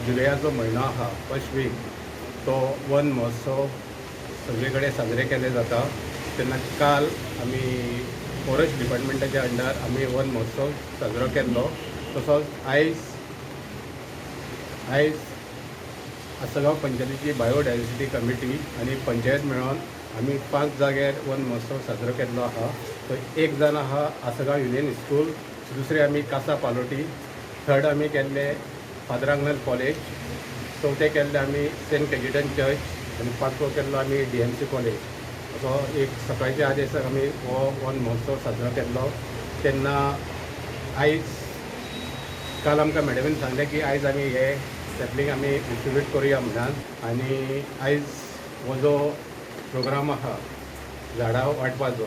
जुलयाचो म्हयनो आहा, first week, तो वन महोत्सव सगळे कडेन साजरे केले जाता. तेन्ना काल आमी फॉरेस्ट डिपार्टमेंटाच्या अंडर आमी वन महोत्सव साजरो केल्लो. तसोच आयज आसगांव पंचायतीची बायोडायवर्सिटी कमिटी आनी पंचायत मेळोन आमी पांच जाग्यार वन महोत्सव साजरो केल्लो आहा. तो एक जावन आहा आसगांव युनियन स्कूल, दुसरें आमी कासा पालोटी, थर्ड आमी केल्ले फादर आग्नेल कॉलेज, चवथें केल्लें आमी सेंट कॅजिटन चर्च आनी पांचवो केल्लो आमी डीएमसी कॉलेज. असो एक सकाळच्या आदेसाक आमी हो वन महोत्सव साजरो केल्लो. तेन्ना आयज काल आमकां मॅडमीन सांगलें की आयज आमी हे सॅपलिंग आमी डिस्ट्रिब्यूट करुया म्हणान. आनी आयज हो जो प्रोग्राम आहा झाडां वांटपाचो,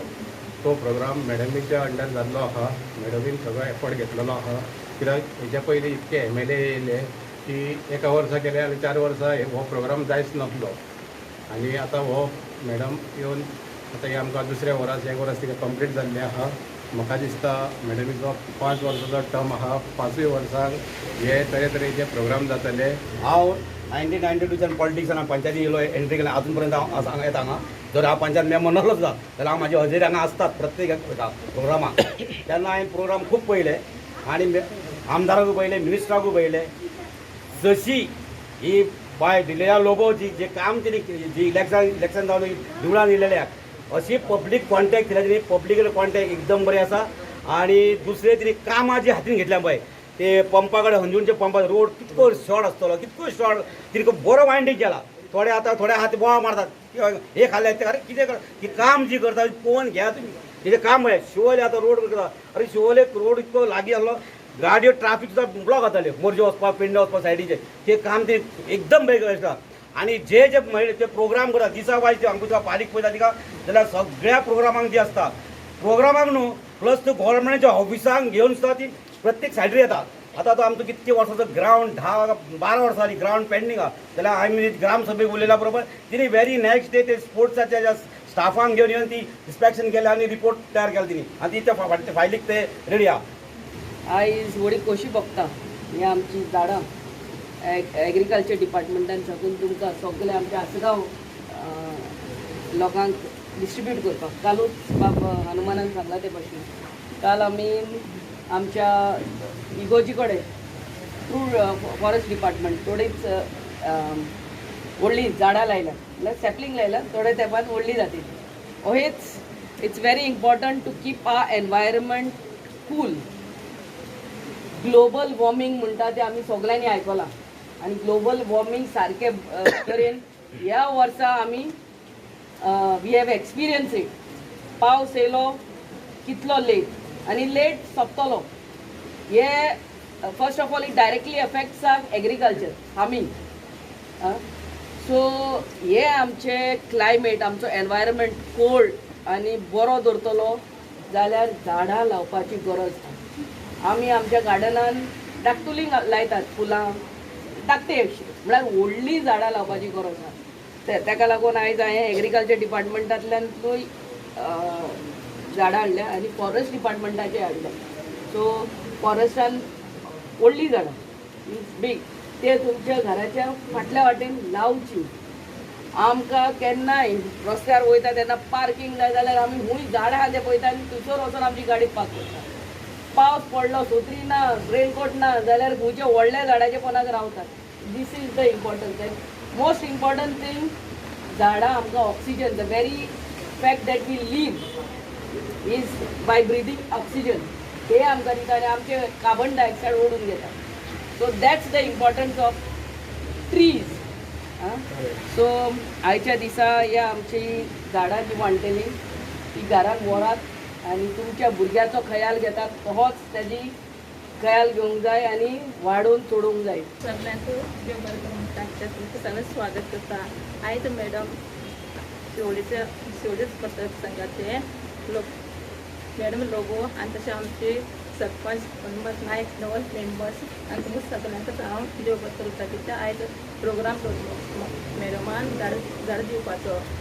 तो प्रोग्राम मॅडमीच्या अंडर जाल्लो आहा. मॅडमीन सगळो एफर्ट घेतलेलो आहा, कित्याक हेच्या पयलीं इतके एमएलए येयले की एका वर्सा केले आनी 4 वर्सां हो प्रोग्राम जायच नासलो. आनी आतां हो मॅडम येवन आतां हें आमकां दुसऱ्या वरास, एक वरस तिका कंप्लीट जाल्लें आहा. म्हाका दिसता मॅडमीचो 5 वर्साचो टर्म आहा, पांचूय वर्सांक हे तरेतरेचे प्रोग्राम जातले. हांव 1992च्यान पॉलिटिक्सान, पंचायती येयलो, एंट्री केली. अजून पर्यंत हांव हांगा येता. हांगा जर हांव पंचायत मेंबर नासलो सुद्दां जाल्यार हांव म्हाजी हजेरी हांगा आसतात प्रत्येक प्रोग्रामाक. तेन्ना हांवें प्रोग्राम खूब पळयले आनी आमदाराकूय पळयले, मिनिस्टराकूय पळयले. जशी ही बाय डिलिया लोबो जी जे काम तिने जी इलेक्शन जावन निवडान येयलेले, अशी पब्लीक कॉन्टॅक्ट केल्या तिने. पब्लीक कॉन्टॅक्ट एकदम बरें आसा. आनी दुसरें, तिने कामां जी हातीन घेतल्या पळय, ते पंपा कडेन, हंजूनच्या पंपा रोड कितको शॉर्ट आसतलो, कितको शॉर्ट, तिने बरो वायंडींग केला. थोडे आतां थोडे हात बोवा मारतात की हे खाल्ले ते. अरे, कितें कर, ती काम जी करता पळोवन घेया तुमी. तिचें काम पळय. शिवोले आतां रोड करता. अरे, शिवोले रोड इतको लागीं आसलो, गाडयो ट्राफीक सुद्दां ब्लॉक जाताले मोरजे वचपाक, पेडणे वचपाक सायडीचे. ते काम ते एकदम बरें आसता. आनी जे जे म्हळ्यार ते प्रोग्राम करता दिसा वायज, ते आमकां तुका पालिक पळयता तिका जाल्यार सगळ्या प्रोग्रामांक ती आसता. प्रोग्रामाक न्हू, प्लस तो गोवोरमेंटाच्या ऑफिसांक घेवन सुद्दां ती प्रत्येक सायडीर येता. आतां तो आमचो कितके वर्साचो ग्रावंड, 10-12 वर्सां जालीं ग्रावंड पेंडींग आहा, जाल्यार आमी ग्रामसभेक उलयल्या बरोबर तिणी व्हेरी नेक्स्ट डे ते स्पोर्ट्साच्या ज्या स्टाफांक घेवन येवन ती इन्स्पेक्शन केलें आनी रिपोर्ट तयार केला तिणी आनी ती त्या फायलीक ते रेडी आहा. आयज व्हडली खोशी भोगता. ही आमची झाडां एग्रीकल्चर डिपार्टमेंटान साकून तुमकां सगळे आमच्या आसगांव लोकांक डिस्ट्रीब्यूट करपाक. कालूच बाब हनुमानान सांगला ते भशेन काल आमी आमच्या इगोजी कडेन थ्रू फॉरेस्ट डिपार्टमेंट थोडीच व्हडलीं झाडां लायल्या, म्हणल्यार सॅपलिंग लायल्या. थोड्या तेंपान व्हडली जातली. हेच it's very important to keep our environment cool. Global warming म्हणटा तें आमी सगल्यांनी आयकलां आनी ग्लोबल वॉर्मींग सारकें तरेन ह्या वर्सा आमी we have experience it. पावस येयलो कितलो लेट आनी लेट सोंपतलो. हे first of all, it directly affects our agriculture, farming. So हे आमचे क्लायमेट, आमचो एनवायरमेंट कोल्ड आनी बरो दवरतलो जाल्यार झाडां लावपाची गरज आसा. आमी आमच्या गार्डनान धाकटुलीं लायतात फुलां, धाकटी अशी, म्हळ्यार व्हडलीं झाडां लावपाची गरज आसा. तेका लागून आयज हांवें एग्रीकल्चर डिपार्टमेंटांतल्यानूय झाडां हाडल्या आनी फॉरेस्ट डिपार्टमेंटाचे हाडल्या. सो फॉरेस्टान व्हडलीं झाडां, मिन्स बीग, ते तुमच्या घराच्या फाटल्या वाटेन लावची. आमकां केन्नाय रस्त्यार वयता तेन्ना पार्कींग जाय जाल्यार आमी खूंय झाड आहा तें पळयता आनी थंयसर वचोन आमची गाडी पार्क करता. पावस पडलो, सोत्री ना, रेनकोट ना जाल्यार खंयच्या व्हडल्या झाडाच्या पोंदाक रावतात. This is the importance and most important thing, झाडां आमकां oxygen. The very fact that we live is by breathing oxygen. ते आमकां दिता आनी आमचे कार्बन डायऑक्सायड ओडून घेता. So that's the importance of trees. So आयच्या दिसा ह्या आमची झाडां जी वांट्टली ती घरान व्हरात आनी तुमच्या भुरग्याचो खयाल घेतात तहोच तेजी खयाल घेवंक जाय आनी वाडोवन चडोवंक जाय. सगल्यांक देव बरें करूं म्हणटा. तुमचें सगळें स्वागत करता. आयज मॅडम शिवोलेचे, शिवोलेच पत्रकार संघाचे लोक, मॅडम लोबो आनी तशें आमचे सरपंच हनुमंत नायक, नवल मेंबर्स आनी तुमकां सगल्यांकच हांव देव बरें करता, कित्याक आयज प्रोग्राम दवरलो मॅडमान झाड झाड दिवपाचो.